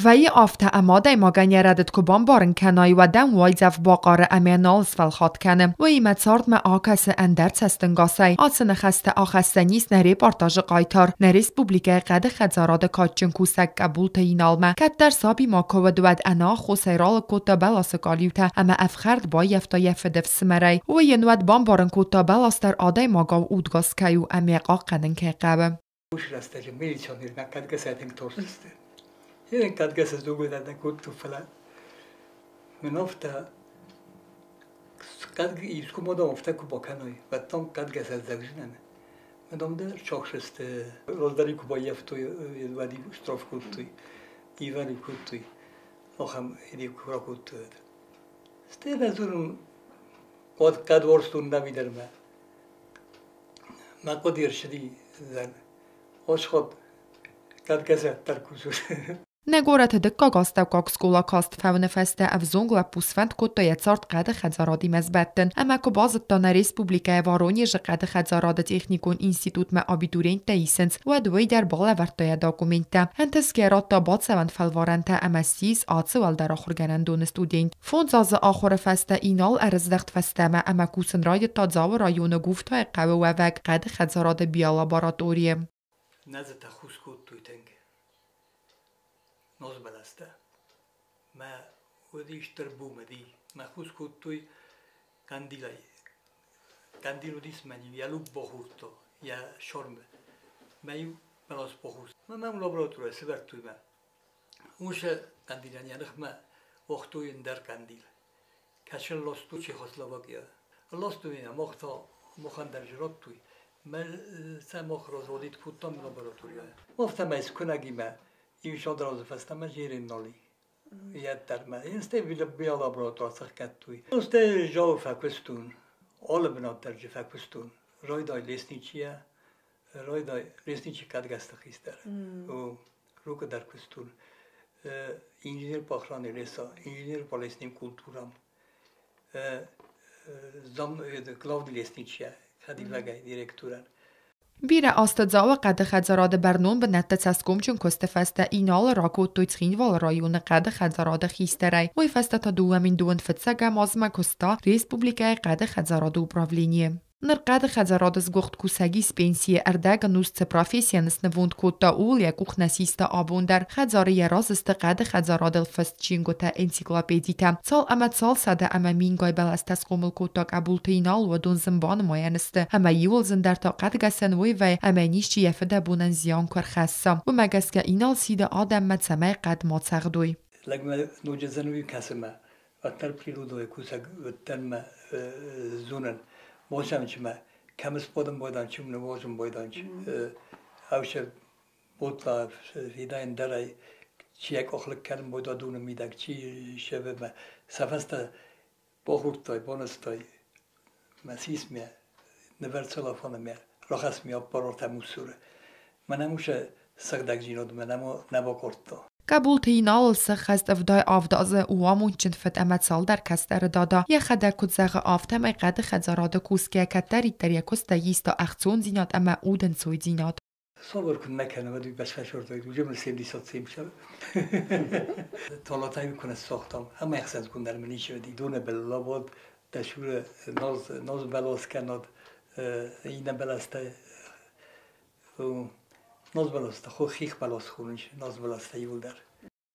Вӕййы афтӕ, ӕмӕ адӕймагӕн йӕ рӕдыд куы бамбарын кӕнай, уӕд ӕм уайдзӕф бахъары ӕмӕ нал сфӕлхатт кӕны. Уыимӕ цардмӕ акӕсы ӕндӕр цӕстӕнгасӕй. Ацы ныхӕстӕ ахӕссӕн ис нӕ репортажы хъайтар, нӕ республикӕйы хъӕды хӕдзарады кадджын кусӕг Къӕбулты Иналмӕ. Кӕддӕр саби ма куы уыд, уӕд ӕнӕаххосӕй ралыг кодта бӕласы къалиутӕ ӕмӕ ӕфхӕрд баййӕфта йӕ фыдыфсымӕрӕй. Уый йын уӕд бамбарын кодта, бӕлас дӕр адӕймагау удгас кӕй у ӕмӕ йӕ хъахъхъӕнын кӕй хъӕуы. Рӕстӕджы милиционермӕ кадгӕсӕтӕн торсысты. Кадгӕсӕ дзугуйдӕ кодту, фӕлӕ мын афтӕ искуы афтӕ куы бакӕной, уӕд там кадгӕсӕ зӕгъдзынӕн. Мадам дӕр чахсысты, раздӕр куы баййӕфтой, уӕд штраф кодтой, ивар кодтой, ахӕм куы ракодтой. Стӕй дзурын, кӕд уарзтон нӕ Мӕ хъуыды ӕрцыди Осход кадгӕсӕттӕр кусут. Нӕ горӕты дыккаг астӕуккаг скъола каст фӕуыны фӕстӕ ӕвзонг лӕппу сфӕнд кодта йӕ цард хъӕды хӕдзарадимӕ сбӕттын. Ӕмӕ куы базыдта, нӕ республикӕйы Воронежы хъӕды хӕдзарады техникон институтмӕ абитуриенттӕ исынц, уӕд уый дӕр балӕвӕрдта йӕ документтӕ. Ӕнтысгӕ радта бацӕуӕн фӕлварӕнтӕ ӕмӕ ссис ацы уӕлдӕр ахуыргӕнӕндоны студент. 5 азы ахуыры фӕстӕ Инал ӕрыздӕхт фӕстӕмӕ ӕмӕ кусын райдыдта Дзауы районы Гуфтайы хъӕуы уӕвӕг хъӕды хӕдзарады биолабораторийы. Нӕзытӕ хус кодтой тынг. Нозбӕлӕстӕ. Мӕ уыди стыр бумӕди. Мӕ хус кодтой кандилӕй. Кандил уыдис мӕн-иу йӕ луг бахордта, йӕ сормы. Мӕ-иу бӕлас бахус. Мӕ мӕм лабораторийӕ сывӕрдтой мӕ. Уыцы кандилӕн йӕ ныхмӕ уагътой ӕндӕр кандил. Кӕсын ласту Чехословакия. Ласту меня мохта мохӕн дӕр радтой. Мӕ сӕ мох разводит кодтам лабораторияйы. Афтӕмӕй скуынӕгимӕ иу садразы фӕстӕмӕ жерен нал и. Йеддӕрмӕ. Стӕй биолаборатор сӕхгӕдтой. Стӕй жау фӕкуыстон. Алы бынат дӕр фӕкуыстон. Райдай лесничийӕ, райдай лесничий кадгӕсты хистӕр. Рука дӕр куыстон. Инженер по охране леса, инженер по лесным культурам. Зам главный лесничий, хӕдивӕгӕй директорӕн. Бирӕ азты Дзауы хъӕды хӕдзарады бӕрнон бынӕтты цӕсгомджын куысты фӕстӕ Иналы ракодтой Цхинвалы районы хъӕды хӕдзарады хистӕрӕй. Уый фӕстӕ та 2021 азмӕ куыста республикӕйы хъӕды хӕдзарады управленийы. Ныр хъӕды хӕдзарады сгуыхт кусӕг ис пенсийы, ӕрдӕгӕнус цы профессийӕн снывонд кодта, ууыл йӕ къух нӕ систа абон дӕр. Хӕдзары йӕ разы сты хъӕды хӕдзарадыл фыст чингуытӕ, энциклопедитӕ. Цал ӕмӕ цал сӕдӕ ӕмӕ мингай бӕлӕстӕ схъомыл кодта Къӕбулты Инал, уыдон зын банымайӕн сты. Ӕмӕ иуыл зындӕр та хъӕдгӕсӕн уый вӕййы, ӕмӕ йын исчи йӕ фыдӕбонӕн зиан куы ӕрхӕсса. Уымӕ гӕсгӕ Инал сиды адӕммӕ, цӕмӕй хъӕд ма цӕгъдой. Лӕгмӕ ноджы зын уый кӕсы мӕ, уӕддӕр природой кусӕг уыдтӕн мӕ зонын. Босамчымӕ кӕм сбадын бойданчы, нывозын бойданчы. Ӕвсе ботла фидайын дӕрӕй чи йӕ къохлыг кӕнын бойда дуны мидӕг, чи севемӕ. Сӕ фӕстӕ бахурдтай, банызтай, мӕ сисмӕ, нывӕр целлофаны рахӕсс ме аппарортӕ муссуры. Мӕнӕ мусе сыгъдӕгдзинад мӕнӕ нӕ бакодта. Къӕбулты Иналыл сӕххӕст 77 азы, у амондджын фыд ӕмӕ цалдӕр кӕстӕры дада. Йӕхӕдӕг куыд зӕгъы, афтӕмӕй хъӕды хӕдзарады кусгӕ кӕддӕриддӕр йӕ куыстӕй иста ӕхцондзинад ӕмӕ удӕнцойдзинад. Собор куы нӕ кӕны, уӕд уый бӕс фӕсордтой, уже мын 77 Талатайы куы ныссагътам, ӕмӕ ӕхсӕзгон дӕр мын ис уыди. Доны был лабод, дӕ суры ноз бӕлас кӕнӕд, иннӕ бӕлӕстӕ ноз бӕлӕстӕ, хих бӕлас хонынц, ноз бӕлӕстӕ иууылдӕр.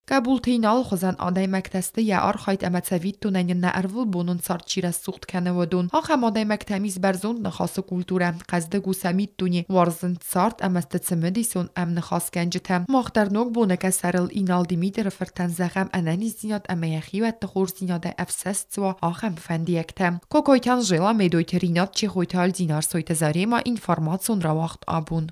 Къӕбулты Иналы хуызӕн адӕймӕгтӕ сты йӕ архайд ӕмӕ цӕвиттонӕн йын нӕ ӕрвылбонон цард чи рӕсугъд кӕны, уыдон. Ахӕм адӕймӕгтӕм ис бӕрзонд ныхасы культурӕ, хъӕздыг у сӕ миддуне, уарзынц цард ӕмӕ сты цымыдисон ӕмныхасгӕнджытӕ. Мах дӕр ногбоны къӕсӕрыл Инал Димитры фыртӕн зӕгъӕм ӕнӕниздзинад ӕмӕ йӕ хиуӕтты хорздзинадӕй ӕфсӕст цы уа, ахӕм фӕндиӕгтӕ. Кокойты Анжела, Медойты Ринат, Чехойты Альдинар, Сойты Зарема, информацион рауагъд «Абон».